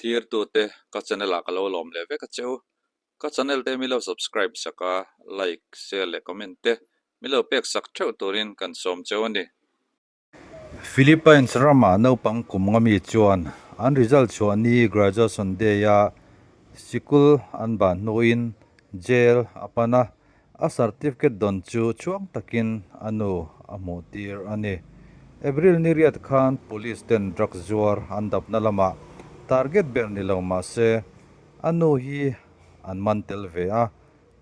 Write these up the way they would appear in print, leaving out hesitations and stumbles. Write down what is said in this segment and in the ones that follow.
Thlirtute ka channel ah ka lo lawm leh vek a che u. Ka channel te mi lo subscribe sak a, like, share leh comment te mi lo pek sak theuh turin kan sawm cheu a ni. Philippines rama naupang kum nga mi chuan an result chhuah ni Graduation Day a sikul an ban hnuin jail a pan a, a certificate dawn chu chhuang takin a nu a hmuh tir a ni. April ni riat khan police ten drugs zuar an dapna lamah target ber ni lo mah se a nu hi an man tel ve a,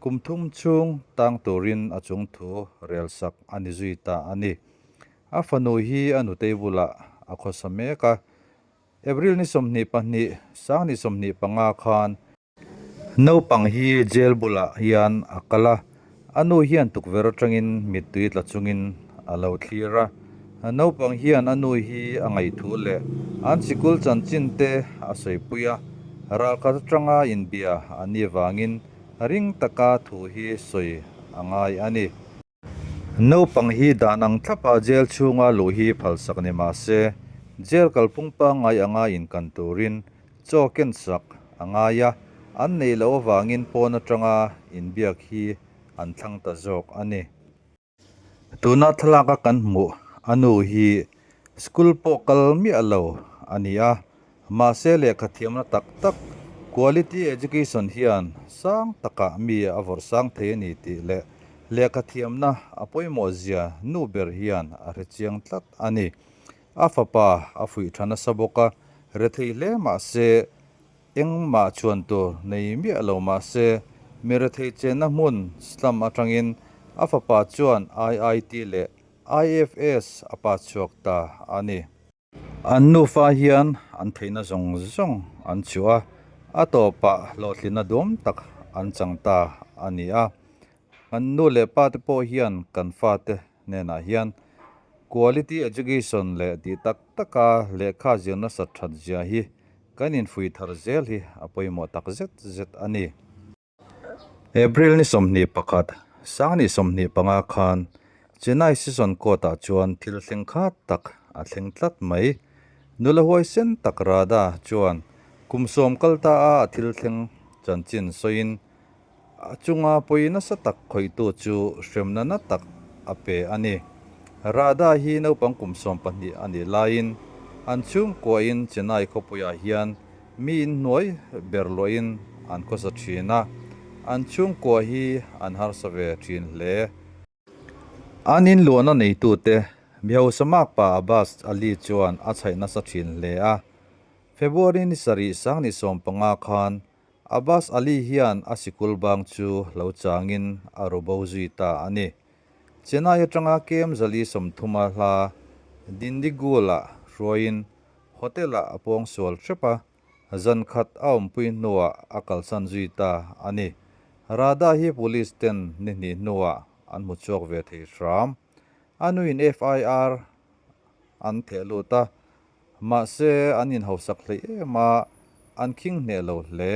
kum thum chhung tang turin a chung thu rel sak a ni zui ta a ni. A fanu hi a nutei bulah a khawsa mek a, April ni 22, sang ni 25 khan naupang hi jail bulah hian a kal a, a nu hian tukverh atangin mittui tla chungin a lo thlir a. Naupang hian a nu hi a ngaihthu leh an sikul chanchin te a sawipui a, ralkhat atanga inbia a nih vangin ring taka thu hi sawi a ngai a ni. Naupang hi dan ang thlapa jail chhunga luh hi phalsak ni mah se, jail kalphung pangngai anga inkan turin chaw kensak a ngai a, an neih loh avangin pawn atanga inbiak hi an thlang ta zawk a ni. Tuna thlalaka kan hmuh a nu hi school pawh kal miah lo a ni a, Mahse lehkha thiamna tak tak, quality education, hian sang takah mi a vawrh sang thei a ni tih leh lehkha thiamna a pawimawh zia nu ber hian a hre chiang tlat a ni. A fapa a fuih tha nasa bawk a, rethei hle mahse engmah chhuan tur nei miah lo mahse mi rethei chenna hmun slum atangin a fapa chuan IIT leh IFS a pass chhuak ta a ni. An nufa hian an theihna zawng zawng an chhuah a, a tawpah hlawhtlinna duam tak an chang ta a ni a. Kan nu leh pa te pawh hian kan fate hnenah hian quality education leh tih tak taka lehkha zir nasat that zia hi kan infuih thar zel hi a pawimawh tak zet zet a ni. April ni 21, sang ni 25 khan Chennai Session Court-ah chuan thil thleng khat tak a thleng tlat mai. Nula huaisen tak Radha chuan kum sawm kal ta a a thil thleng chanchin sawiin a chunga pawi nasa tak khawihtu chu hremna na tak a pe a ni. Radha hi naupang kum 12 a nih laiin an chhungkuain Chennai khawpuiah hian Mi inhnuai ber luahin an khawsa thin a, an chhungkua hi an harsa ve thin hle. An inluahna neitute mi hausa makpa Abbas Ali chuan a chhaih nasa thin hle a. February ni sarih sang ni 15 khan Abbas Ali hian a sikul bang chu lo changin a ru bo zui ta a ni. Chennai atanga KM 430 a hla Dindigul-ah hruaiin Hotel-ah a pawng sual hrep a, zan khat a awmpui hnuah a kalsan zui ta a ni. Radha hi police ten ni hnih hnuah an hmu chhuak ve thei hram. A nuin FIR an theh lut a, mahse an inhausak hleih em a, an khing hneh lo hle.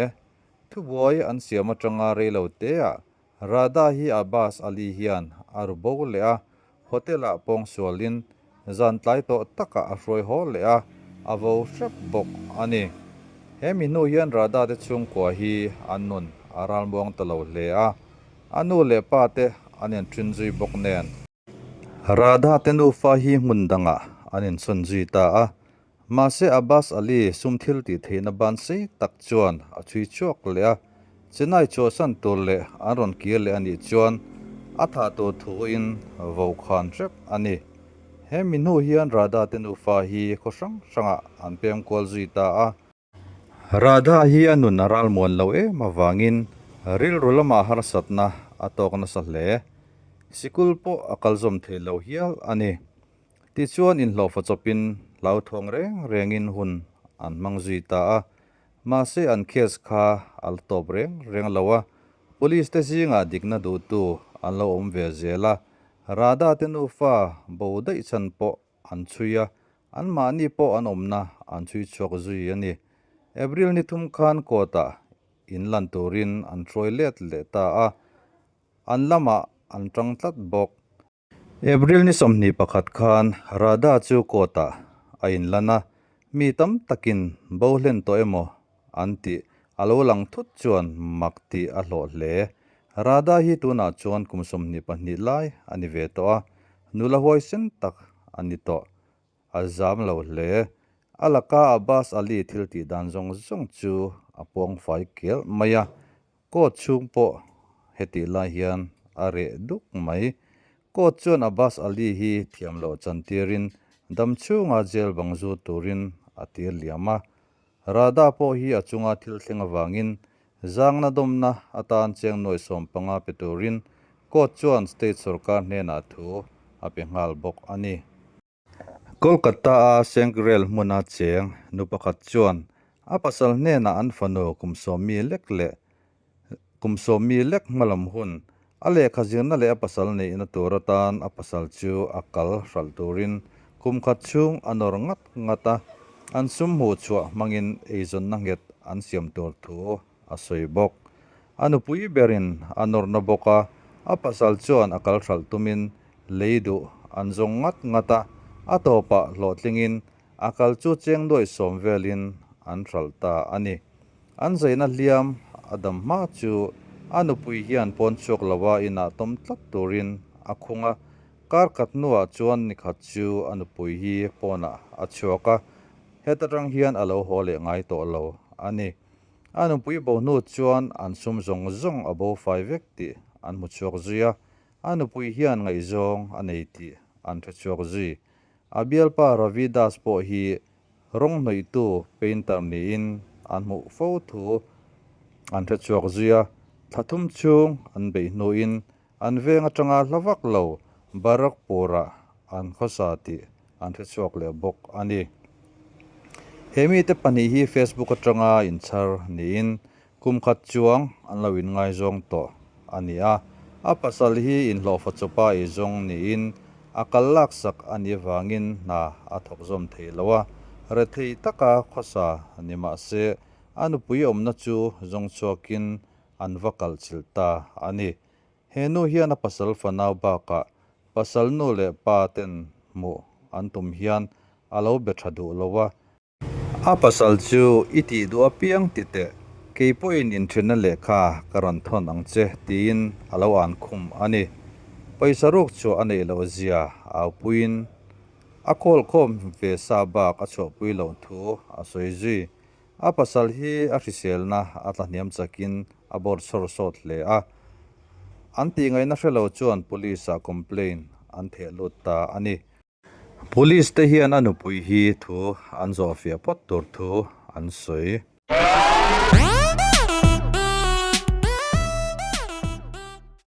Thubuai an siam atanga reilo teah Radha hi Abbas Ali hian a ru bo leh a, hotel-ah pawng sualin zan tlai tawh takah a hruai haw leh a, a vo hrep bawk a ni. He mi hnu hian Radha te chhungkua hi an nun a ralmuang ta lo hle a, a nu leh pa te an inthin zui bawk nen. Radha te nufa hi hmun dangah an insawn zui ta a, Mahse Abbas Ali sum thil tih theihna ban sei tak chuan a chhui chhuak leh a, Chennai chhuahsan tur leh an rawn kir leh a nih chuan a thah tur thuin vo khan hrep a ni. He mi hnu hian Radha te nufa hi khaw hrang hrangah an pem kual zui ta a. Radha hi a nun a ralmuan lo em avangin rilru lamah harsatna a tawk nasa hle. Sikul pawh a kalzawm thei lo hial a ni. Tichuan inhlawhfa chawpin hlauthawng reng rengin hun an hmang zui ta a, mahse an case kha a la tawp reng reng lo a, police te zingah dikna duhtu an lo awm ve zel a, Radha te nufa bo daih chhan pawh an chhui a, anmahni pawh an awmna an chhui chhuak zui a ni. April ni thum khan court-ah inlan turin an hruai let leh ta a, an lamah an tang tlat bawk. April ni 21 khan Radha chu court-ah a inlan a, mi tam takin bo hlen tawh emaw an tih a lo lang thut chuan mak tih a hlawh hle. Radha hi tunah chuan kum 22 lai a ni ve tawh a, nula huaisen tak a ni tawh. A zam lo hle. A laka Abbas Ali thil tih dan zawng zawng chu a puang fai kel mai a, Court chhung pawh hetih lai hian a reh duk mai. Court chuan Abbas Ali hi thiam loh chantirin dam chhunga jail bang zu turin a tir liam a. Radha pawh hi a chunga thil thleng avangin zangna dawmna atan cheng nuai 15 pe turin court chuan state sorkar hnenah thu a pe nghal bawk a ni. Kolkata-a Sengkrel hmuna cheng nu pakhat chuan a pasal hnenah an fanu kum sawmmi lek leh kum sawmmi lek hmalam hun a lehkha zirna leh a pasal neihna tur atan a pasal chu a kal hralh turin kum khat chhung a nawr ngat ngat a, an sum hmuh chhuah hmangin eizawnna nghet an siam tur thu a sawi bawk. A nupui berin a nawrna bawk a, a pasal chuan a kal hralh tumin lei duh an zawng ngat ngat a, a tawpah hlawhtlingin a kal chu cheng nuai sawm velin an hralh ta a ni. An zaina hliam a dam hma chu a nupui hian pawn chhuak loa inah tawm tlat turin a khung a, kar khat hnuah chuan nikhat chu a nupui hi pawnah a chhuak a, heta tang hian a lo haw leh ngai tawh lo a ni. A nupui bo hnu chuan an sum zawng zawng a bo fai vek tih an hmu chhuak zui a, a nupui hian ngaihzawng a nei tih an hre chhuak zui. A bialpa Ravi Das pawh hi rawng hnawihtu painter niin an hmuh fo thu an hre chhuak zui a, thla thum chhung an beih hnuin an veng atanga hla vak lo Barakpur-ah an khawsa tih an hre chhuak leh bawk a ni. He mite pahnih hi Facebook atanga inchhar niin kum khat chuang an lo inngaizawng tawh a ni a. A pasal hi inhlawhfa chawpa eizawng niin a kal laksak a nih avangin hna a thawk zawm thei lo a, rethei taka khawsa ni mah se a nupui awmna chu zawng chhuakin an va kalchilh ta a ni. He nu hian a pasal fanau bakah pasal nu leh pa ten hmuh an tum hian a lo be tha duh lo a. A pasal chu i tih duh apiang ti teh, kei pawhin inthenna lehkha ka rawn thawn ang che tiin a lo an khum a ni. Pawisa ruk chhuah a neih loh zia aupuiin a khawlkhawm ve sa bak a chhuahpui loh thu a sawi zui. A pasal hi a hriselna a tlahniam chakin a bawr chhawr sawt hle a, an tih ngaihna hre lo chuan police ah complaint an theh lut ta a ni. Police te hian a nupui hi thu an zawhfiah phawt tur thu an sawi.